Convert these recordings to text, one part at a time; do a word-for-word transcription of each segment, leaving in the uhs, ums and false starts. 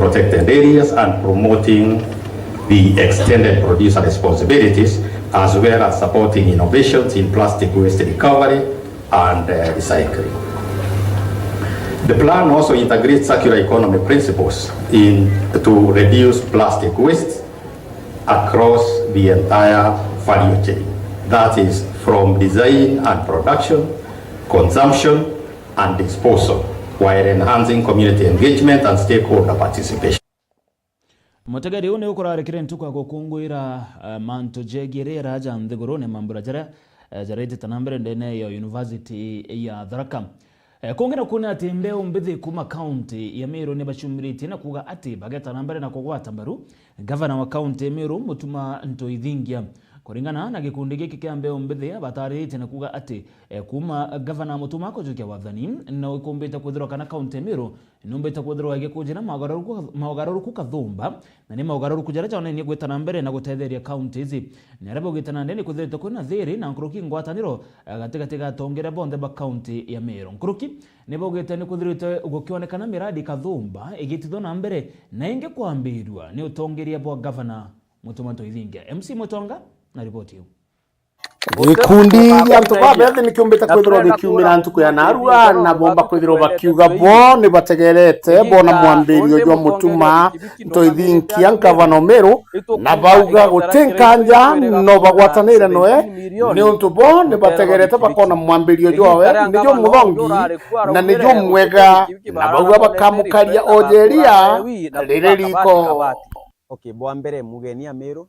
protected areas and promoting the extended producer responsibilities, as well as supporting innovations in plastic waste recovery and, uh, recycling. The plan also integrates circular economy principles in to reduce plastic waste across the entire value chain, that is, from design and production, consumption and disposal, while enhancing community engagement and stakeholder participation. Mutegeri uu ni ukurarikire ntuku ya gukunguira, eh, mantu jegie riera ja nthigurune, mambura jaria, eh, jaraitite na mbere ndene ya University ya Tharaka. Eh, kungi naku ni ati mbeu mbithi kuuma kaunti ya Meru ni bacumiritie na kuuga ati bageta na mbere na kugwata mbaru gavana wa kaunti ya Meru, Mutuma Ntoithingia. Kuringana na gikundi giki kia mbeu mbithi, batariritie na kuuga ati, eh, kuuma gavana Mutuma kujukia wathani, no ikumbite kwithirwa kana kaunti ya Meru numbite kwithirwa igikujira maugaruruku, maugaruruku kathumba, na ni maugaruruku jaria jonenie gwita na mbere na gutetheria kaunti ici. Ni aria baugite nandi ni kwithirite kwina thiri na nkuruki ngwataniro, eh, gatigati ga atongeria bonthe ba kaunti ya Meru. Nkuruki ni baugite ni kwithirite gukionekana miradi kathumba igitithwa na mbere na ingi kwambirua ni utongeria bwa gavana Mutuma Ntoithingia. M C Mutonga na ripoti iu. Gikundi gia antu babethi ni kiumbite kwithirwa gikiumira ntuku ya narua, na bomba kwithirwa bakiuga bo ni bategerete bona mwambirio jwa Mutuma Ntoithinkia, ngavana o Meru, na bauga guti nkanja no bagwatanire noe, niuntu bo ni bategerete bakona mwambirio jwawe ni jumuthongi na ni jumwega, na bauga bakamukaria o jeria riri riko. Okay, bwa mbere mugeni a Meru,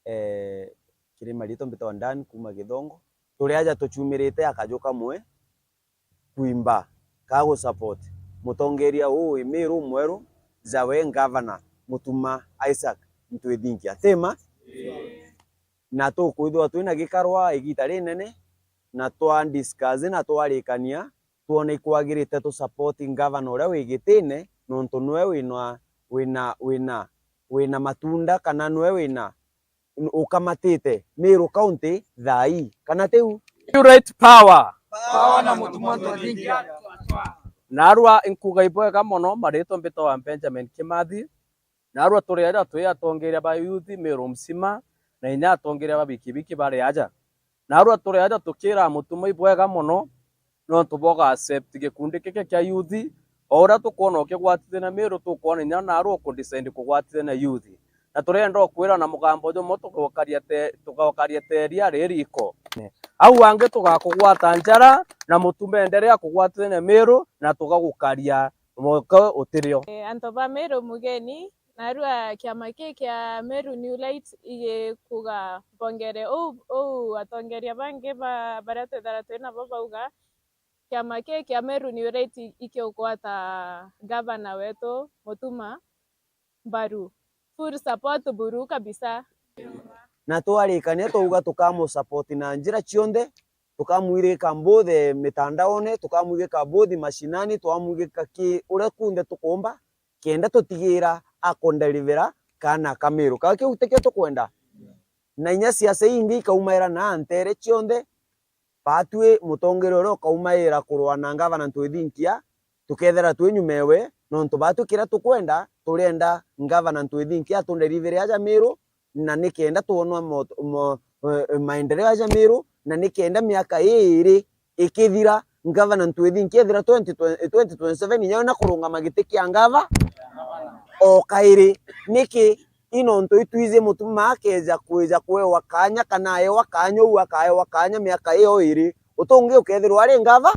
eh, kiri mariitwa mbitagwa Dan kuuma Githongo. Turi aja tucumirite a kaju kamwe kwimba ka gu support mutongeria uu wi Meru umweru, jawe Ngavana Mutuma Isaac Ntwithinkia. Ti ma? Na tukwithirwa twina gikarwa igiita rinene, na twa discuss na twarikania, twona ikwagirite tu support ngavana uria wi gitine, nontu niwe wina, wina, wina, wina matunda, kana niwe wina, ukamatite Meru County thaa ii, kana tiu? Right power. Power na Mutuma Ntoithinkia. Narua inkuga ibwega mono, maritwa mbitagwa Benjamin Kimathi. Narua turi aja twi atongeria ba youth Meru msima, na inya atongeria ba bikibiki bari aja. Narua turi aja tukira Mutuma ibwega mono, nontu bwa uga accept gikundi giki kia youth, o uria tukwona ukigwatithania Meru, tukwona inya narua uku decide kugwatithania youth. Na turenda ukwira na mugambo jumwe tugokaria te-, tugokaria teria riri iko. Au angi tugakugwata njara, na Mutuma enderea kugwatithania Meru, na tugagukaria mwaka utirio. Eh, antu ba Meru mugeni, narua kiama kii kia Meru New Light igikuga mpongere uu, uu atongeria bangi ba, baria twithara twi nabo bauga, kiama kii kia Meru New Light i-, ikiugwata gavana wetu Mutuma mbaru. Full support buru kabisa. Na twarikania twauga tukamu support na njira cionthe, tukamwigika both mitandaone, tukamwigika both mashinani, twamwigika ki uria kunthe tukumba, kenda tutigira akondelivera kaana ka Meru. Kaga kiu tikio tukwenda. Na inya siasa ingi ikaumaira na ntere cionthe, batwi mutongeria uria ukaumaira kurua na ngavana Ntwithinkia, tukethira twi nyuma ewe, nontu batwi kiria tukwenda, turenda ngavana Ntwithinkia atundelivere aja Meru, na nikenda twonwa mo-, mo-, eh, maendeleo aja Meru, na nikenda miaka iiri ikithira, ngavana Ntwithinkia ethira twenty twenty, twenty twenty-seven inya na kurungama giti kia ngava o kairi. Niki? I nontu itwiji Mutuma akeja kwija kwewa kanya, kana aewa kanya, uu akaewa kanya miaka iyo iri, utungi ukethirwa ari ngava,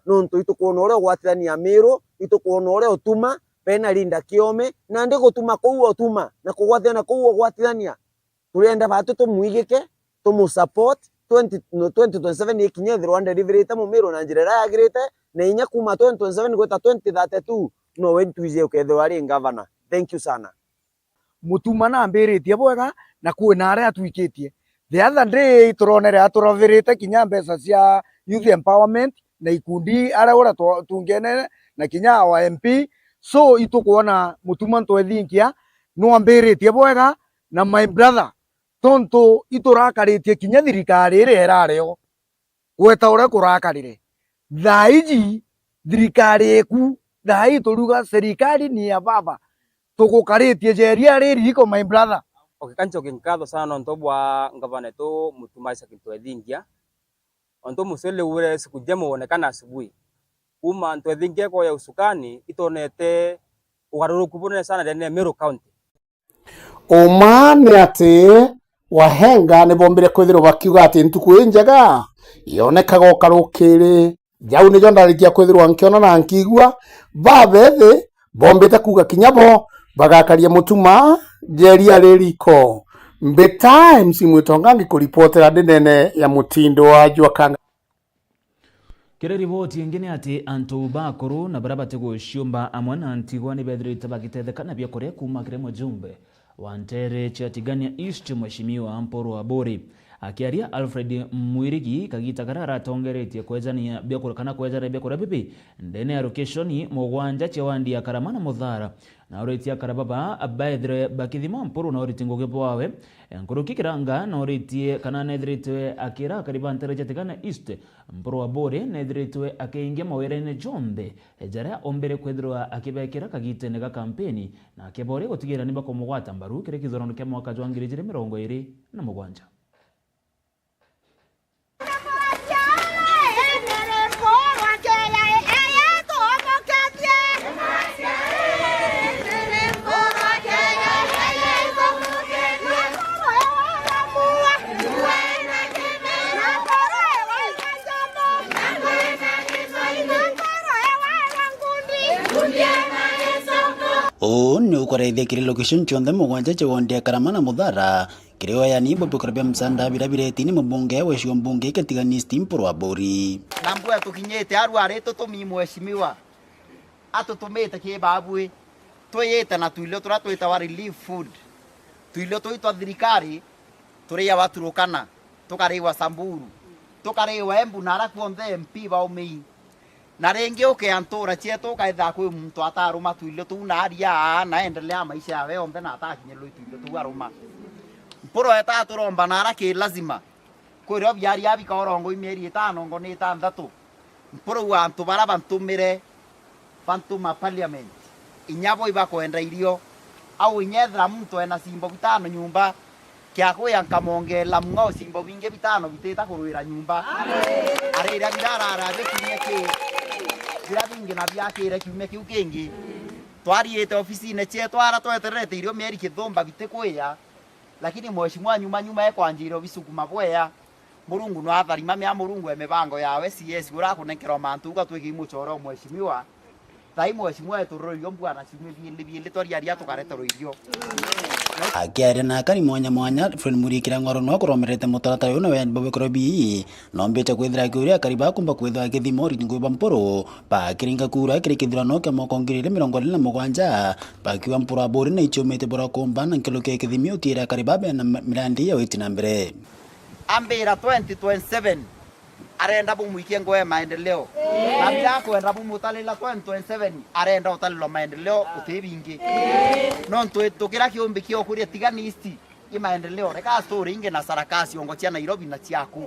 nontu itukwona uria ugwatithania Miru, itukwona uria utuma, bena Linda Kiome, nandi gutuma kuu utuma, na kugwatithania kuu ugwatithania. Turenda batu tumwigike, tumusupport, twenty, no, twenty twenty-seven ikinya ethirwa andeliverite Mumiru na njira iria yagirite, na inya kuma twenty twenty-seven gwita twenty thirty-two, nowe ntwiji ukethirwa ari ngavana. Thank you sana. Mutuma nambiritie bwega, na kwina aria atwikitie. The other day, turonere aturavirite kinya mbeca cia youth empowerment, na ikundi aria uria twa-, tungenere, na kinya our M P. So, itukwona Mutuma Ntwethinkia nwambiritie bwega, na my brother, tontu iturakaritie kinya thirikari iria irari o. Gweta uria kurakarire. Thaa iji, thirikari iku, Thaa ii turuga serikali ni ya baba. Tugukaritie jeria riri riko, my brother. Okay, kancho kinkatho sana nontu bwa ngavana wetu Mutuma Isaac Ntwethingia. Nontu mucele ule siku njema uonekana asubuhi. Kuma Ntwethingia ekoya usukani, itonete ugaruruku bunene sana ndene ya Meru County. Uma ni ati, wahenga ni bombire kwithirwa bakiuga ati ntuku injega yonekaga o karukiri. Jau nijo ndarikia kwithirwa nkiona na nkigua. Babethi bombite kuuga kinya bo bagakaria Mutuma jeria ririko. Mbita M C Mwitonga ngikuripotera ndi ndene ya mutindo wa jua kanga. Kiri riboti ingi ni ati antu bakuru na baria batiguciumba amwe na ntigwa ni bethirite bagitetheka na biakuria kuuma kiri mujumbe wa ntere cia Tigania East, Mheshimiwa Mpuru Aburi. Akiaria Alfred Mwirigi kagita karia aratongeretie kwejania biakuria kana kwejania biakuria bibi ndene ya lokeshoni mugwanja cia wandi ya Karama na Muthara, na uritie akara baba baethire bakithima Mpuru na uriti ngugi bwawe. Nkuruki Kiranga na uritie kana nethiritwe akira akari ba ntere cia Tigania East, Mpuru Aburi nethiritwe akiingia mawirene jonthe jaria ombere kwithirwa akibekira kagitene ga kampeni, na akiboria gutigira ni bakumugwata mbaru kiri kithurano kia mwaka jwa ngiri ijiri mirongo iri na mugwanja. Uu ni ukuraithia kiri location cionthe mugwanja cia wandi ya Karama na Muthara, kiri wayani bwa biakuria bia msaada biria biretini mubunge wa gicigo mbunge kia Tigania East Mpuru Aburi. Na mbua tukinyite aru ari tutumi mheshimiwa atutumite ki babui, twiyite na tuirio turia twitawa relief food. Tuirio tuu twa thirikari turiawa Turukana, tukariwa Samburu, tukariwa Embu na aria kuonthe M P baumii. Na ringi ukea ntura cietu ukaithira kwi muntu ataruma tuirio tuu na aria aa na endelea maisha yawe yonthe na atakinyirwa i tuirio tuu aruma. Mpuru eta turomba na aria ki lazima. Kwirio biaria bikaorongwa i mieri itano ngo ni itanthatu. Mpuru wa antu baria bantumire bantuma parliament, inya bo ibakwenda irio. Au inya ethira muntu ena cimbo bitano nyumba, kia kuya nkamongeela mung'ao cimbo bingi bitano bitita kurwira nyumba. Ariria birarara abio kiumia ki, biria bingi na biakire kiumia kiu kingi. Twariite ofisine cietu ara twetererete irio mieri kithumba bitikuya, lakini mheshimiwa nyuma nyuma ekwanjire obisukuma bwea. Murungu no atharima mea Murungu e mibango yawe, C S uria akunenkerwa mantu uga twiki imuchore o mheshimiwa. Thai mheshimiwa etururio mbua na ciumia biili biili twariaria tukareterwa irio. Akiaria na akari mwanya mwanya, Fred Murikira Ng'oro no akuromerete mutaratara uyu na weyani bwa bikoro bii, no mbite kwithira akiuria akari bakumba kwithwa akithima uriti ngugi bwa Mpuru, bakiringa kura kiri kithurano kia mwaka ngiri igiri mirongo iri na mugwanja, bakiuga Mpuru Aburi na ichiumite bura kumba na nkiruki ya kithimi utiire akari babe na mirandi ya witi na mbere. Ambira twenty twenty-seven arenda bumwikie ngoo ya maendeleo. Na bila akwenda bumutalila twenty twenty-seven arenda utalilwa maendeleo uti bingi. Nontu tukira kiumbi kia ukuria Tigania East i maendeleo. Reka story ingi na sarakasi ongo cia Nairobi na ciaku.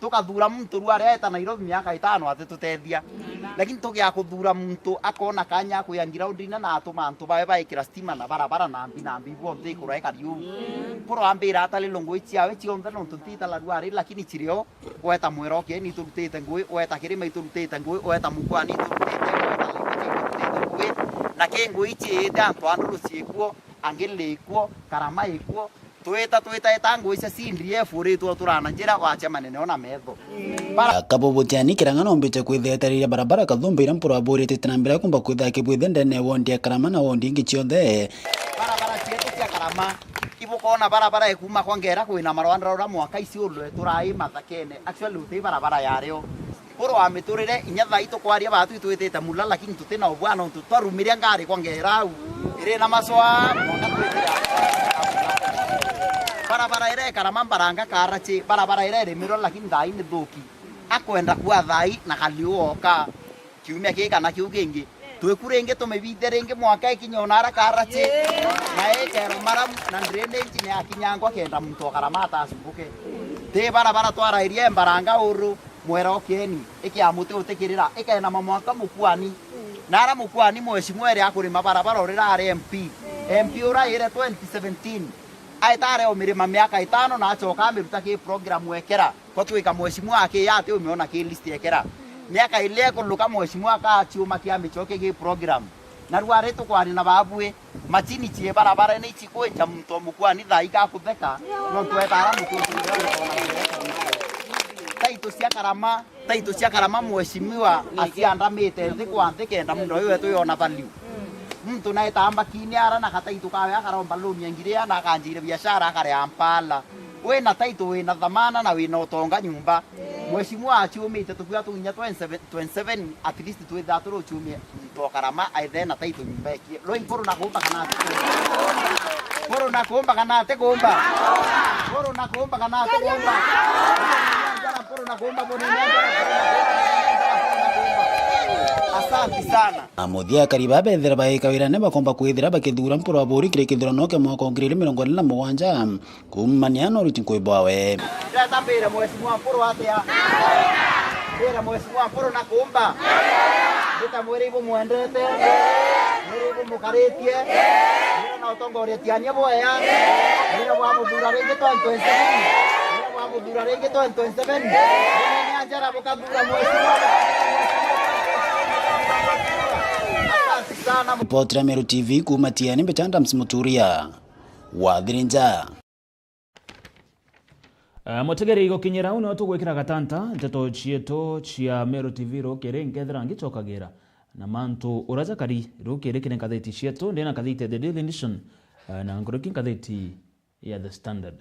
Tukathura muntu rua areta Nairobi miaka itano atitutethia. Lakini tugia kuthura muntu akona kanya akuya ground-ini na atuma antu bawe baikira stima na barabara na mbi na mbi bonthe ikurwa ikari uu. Mpuru ambira atalilwe ngui ciawe cionthe nontu ntitala rua ari lakini cirio, weta Mwera Kieni iturutite ngui, weta Kirima iturutite ngui, weta Mukwani iturutite ngui, weta Laikipia iturutite ngui. Na ki ngui ciite antu a nduru ciikuo, Angili ikuo, Karama ikuo, twita twita eta ngui cia C D F uritwo turana njira wacemania nio na metho. Bara- Akabo Butiani Kiranga nombite kwithia etereire barabara kathumba iria Mpuru Aburi etite na mbere kumba kwithia akibwithia ndene ya wondi ya Karama na wondi ingi cionthe. Barabara cietu cia Karama, ibukona barabara ekuma kwa Ngera kwina marwandara uria mwaka ici ulwe turai mathakene. Actually uti barabara yario. Mpuru wa miturire, inya thaa ii tukwaria baatu itwitite mula, lakini tuti na ubwana nontu twarumiria ngari kwa Ngera au. Iri na masoa, mwanka twitira. Barabara ira ikara Mambaranga Karachi, barabara ira irimirwa, lakini thaa ii ni thuki. Akwenda kua thaa ii na kaliu oka. Kiumia kii kana kiu kingi. Twiku ringi tumibithe ringi mwaka ikinye ona ara Karachi. Na ikerwa maramu na drainage ni akinyangwa kenda muntu o Karama atacumbuke. Ti barabara twarairie Mbaranga uru, Mwera Kieni, ikia muti utikirira, ikaenama mwanka Mukwani. Na ara mukwani mheshimiwa ere akurima barabara urira ari M P. M P ura ire twenty seventeen. Aita are umirima miaka itano na acoka amiruta ki program ekera. Ko twika mheshimiwa aki ati umiona ki list ekera. Miaka ile ekuruka mheshimiwa akaciuma kia micoke ki program. Na rua ri tukwaria na babui, machini cie barabara ni cikwinja muntu o mukwani thaa ikakutheka, nontu etara muntu. Taito cia karama, taito cia karama mheshimiwa aciandamite nthi kwa nthi kenda muntu uyu wetu yona value. Muntu naetaa mbakini ara na kataito kawe akaromba loan ya ngiri ya na akanjire biashara akaria mpala. Wina taito, wina thamana na wina utonga nyumba. Mheshimiwa aciumite tukiuga tuginya twenty-seven, twenty-seven, at least twithaa turi uciumia muntu o karama aithee na taito nyumba ekie. Roi mpuru na kumba kana ati kumba? Mpuru na kumba kana ati kumba? Mpuru na kumba kana ati kumba? Mpuru na kumba, mpuru na kumba, mpuru na kumba. Asante sana. Na muthia akari baa bethira baika wirane bakomba kwithira bakithuura mpuru wa buuri kiri kithurano kia mwaka wa ngiri igiri mirongo iri na mugwanja. Kuumania na uriti nkui bwawe. Ndeta mbire mheshimiwa Mpuru atia? Mbire mheshimiwa Mpuru na kumba. Ndita mwire ibumwendete. Mwire ibumukaritie. Mwire na utongoria tiania bwea. Mwire bwa muthura ringi twenty twenty-seven. Mwire bwa muthura ringi twenty twenty-seven. Mwire ni anjara bukathura mheshimiwa. Asante sana. Ripoti ya Meru T V kuuma Tiani, mbicha Adams Muturia. Wathirinja. Ah, mutegeri, gukinyira au nio tugwikira gatanta nteto cietu cia Meru T V rukiri, nkethira ngicokagira na mantu uraja kari rukiri kiri ngatheti cietu, ndi na ngatheti ya The Daily Nation, ah, na nkuruki ngatheti ya The Standard.